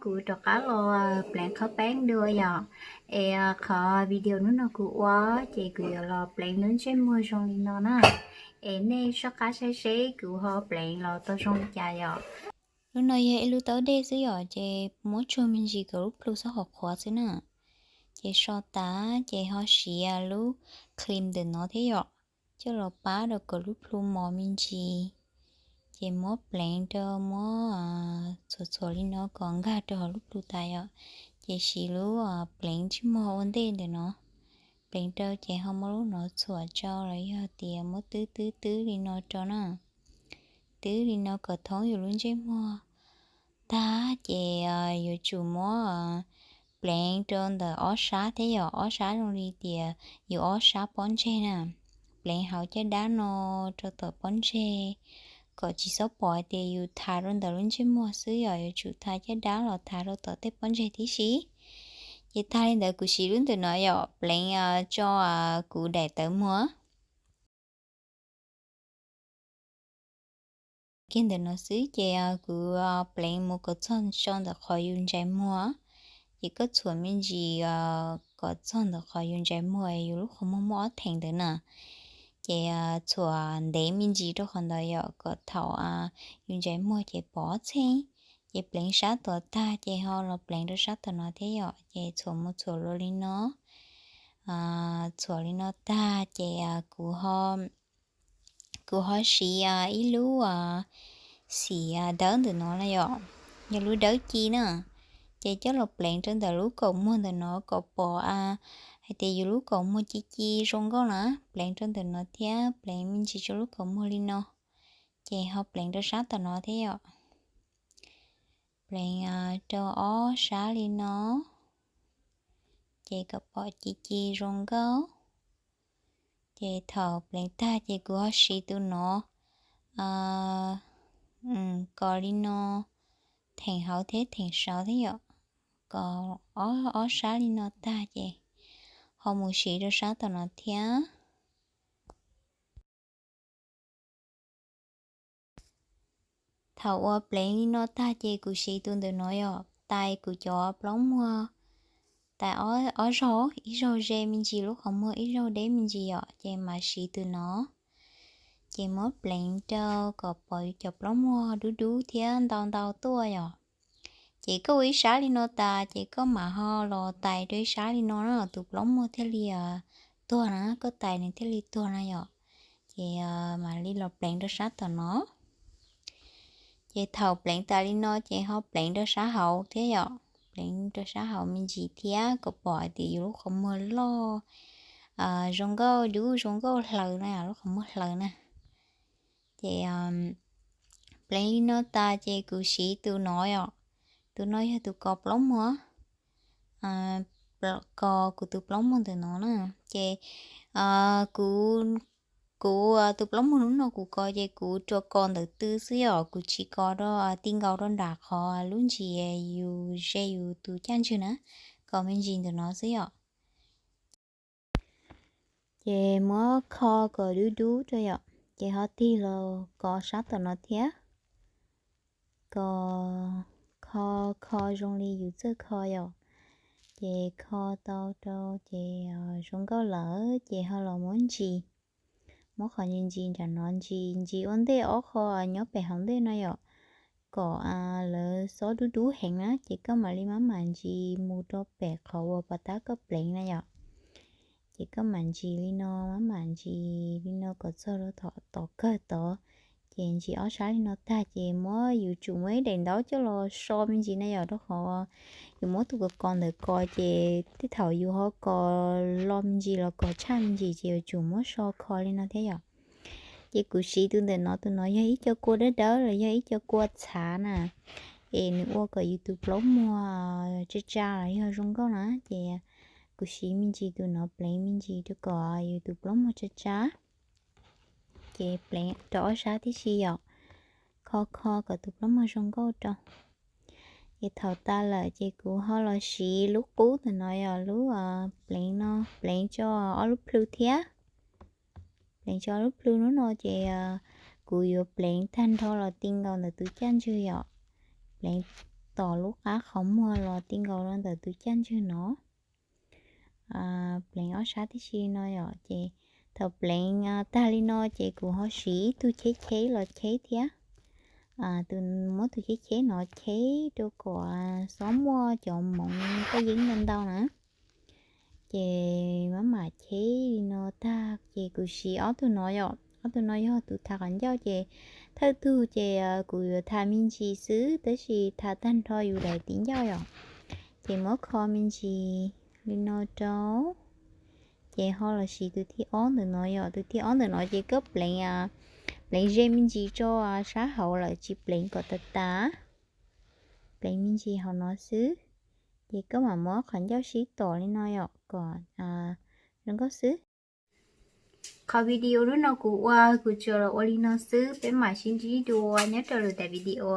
Kuv rov qab los pleev qhov peeb dua yom. Es qhov video hnub no kuv ua ces kuv yuav los pleev lub ntsej muag zoo li no na. Es nej soj qab saib seb kuv ho pleev los tau zoo li cas yom. Lub no yog ib lub taub dej xwb yom, ces muab tsuag me ntsis kom lub plhu xob qhuav qhuav xwb na. Ces so tas ces ho siv lub cream ntawm no thiab yom, coj los pab rau kom lub plhu mos me ntsis. Ces muab pleev rau, muab txhuam txhuam li no kom nkag rau hauv lub plhu tas yom. Ces siv lub pleev ntsej muag ua ntej ntawm no pleev rau, ces ho muab lub no txhuam rau los yog tias muab twb twb twb li no rau na. Twb li no kom thoob yus lub ntsej muag tag ces yuav tsum muab pleev rau ntawm ob sab thiab yom. Ob sab zoo li tias yus ob sab pob ntseg na. Pleev hauv caj dab no rau tom pob ntseg kom tsis txhob pom hais tias yus tha rau ntawm lub ntsej muag xwb yom, yuav tsum tha caj dab los tha rau tom tej pob ntseg tib si. Ces tag li ntawd kuv siv lub ntawm no yom, pleev tso kuv daim tawv muag kiag ntawm no xwb. Ces kuv pleev mus kom txog tso ntawm qhov yus ntsais muag. Ces koj txhuam me ntsis kom txog ntawm qhov yus ntsais muag, yus lub qhov muag muaj ob theem ntawd na. Ces txhuam ntev me ntsis rau qhov ntawd yom, kom thaum yus ntsais muag ces pom ob txheej. Ces pleev sab tom tag ces ho los pleev rau sab tom no thiab yom. Ces txhuam mus txhuam los li no, txhuam li no tag ces kuv ho siv ib lub xim dawb ntawm no na yom, yog lub dawb ci na. Ces coj los pleev rau ntawm lub kaum muag ntawm no kom pom hais tias yus lub kaum muag ci ci zoo nkauj na. Pleev rau ntawm no thiab pleev me ntsis rau lub kaum muag li no. Ces ho pleev rau sab tom no thiab yom. Pleev rau ob sab li no, ces kom pom ci ci zoo nkauj. Ces thaum pleev tag ces kuv ho siv tus no kos li no, theem hauv thiab theem saud thiab yom. Kos ob sab li no tag ces ho mus siv rau sab tom no thiab. Thaum uas pleev li no tag ces kuv siv tus ntawm no yom, tais kuv cov plaub muag, tais ob zaug, ib zaug ze me ntsis lub qhov muag, ib zaug deb me ntsis yom, ces mam siv tus no. Ces muab pleev rau kom pom cov plaub muag dub dub thiab ntau ntau tuaj yom. Ces koj ua ib sab li no tas ces koj mam ho los tais rau ib sab li no na, tus plaub muag thiaj li tuag na, koj tais nws thiaj li tuag na yom. Ces mam li los pleev rau sab tom no. Ces thaum pleev tas li no ces ho pleev rau sab hauv thiab yom, pleev rau sab hauv me ntsis thiab kom pom hais tias yus lub qhov muag loj zoo nkauj dub zoo nkauj hlaws na, lub qhov muag hlaws na. Ces pleev li no tas ces kuv siv tus no yom, tus no yog tus kos plaub muag, kos kuv tus plaub muag ntawm no na. Ces kuv, kuv tus plaub muag hnub no kuv kos ces kuv rua kos ntawm tw xwb yom, kuv tsis kos rau ti nkaus rau nram qhov lub ntsis yus ze yus tus caj ntswg na, kos me ntsis ntawm no xwb yom. Ces muab kho kom dub dub rau yom, ces ho tig los kos sab tom no thiab. Kos, kho, kho zoo li yus txawj kho yom. Ces kho tau rau ces zoo nkauj lawm ces ho los muab ntsis, muab qhov ntsis ntsis nram no ntsis, ntsis ua ntej ob qho nyob pem hauv ntej no yom, kom lawv xob dub dub heev na, ces koj mam li maj mam ntsis mus rau pem qhov uas pov tab koj pleev na yom. Ces koj mam ntsis li no, maj mam ntsis li no kom txog rau tom kawg tod. Ces ntsis ob sab li no tag ces muab, yus tsum muab ib daim ntaub coj los so me ntsis na yom, rau qhov yus muab tus kos kos ntawm kos ces tej thaum yus ho kos los me ntsis los kos tshaj me ntsis ces yuav tsum muab so kho li no thiab yom. Ces kuv siv tus ntawm no, tus no yog ib co kua dawb dawb los yog ib co kua txhav na, es nws ua kom yus tus plaub muag tsa tsa los yog zoo nkauj na, ces kuv siv me ntsis tus no pleev me ntsis rau kom yus tus plaub muag tsa tsa. Ces pleev rau ob sab tib si yom, kho kho kom tus plaub muag zoo nkauj rau. Ces thaum tas lawm ces kuv ho los siv lub qub ntawm no yog lub pleev no, pleev tso ob lub plhu thiab. Pleev tso ob lub plhu hnub no ces kuv yuav pleev tag nrho los ti nkaus ntawm tus caj ntswg yom. Pleev tom lub qab qhov muag los ti nkaus rau ntawm tus caj ntswg no. Pleev ob sab tib si no yom, ces thaum pleev tag li no ces kuv ho siv ib tug cheb cheb los cheb thiab. Tus, muab tus cheb cheb no cheb rau kom xob muaj cov moov koj yeeb ntau ntau na. Ces maj mam cheb li no tag ces kuv siv ob tug no yom, ob tug no yog tus tha qhov ncauj ces thawj tug ces kuv yuav tha me ntsis xwb tab sis tha tag nrho yus daim tiv ncauj yom. Ces muab kho me ntsis li no rau, ces ho los siv tus thib ob ntawm no yom, tus thib ob ntawm no ces koj pleev, pleev ze me ntsis rau sab hauv lawm tsis pleev kom tas tas, pleev me ntsis hauv no xwb. Ces koj mam muab qhov ncauj sib tom li no yom kom zoo nkauj xwb. Qhov video hnub no kuv ua kuv tsuas los ua li no xwb, peb mam sib ntsib dua nyob rau lwm daim video.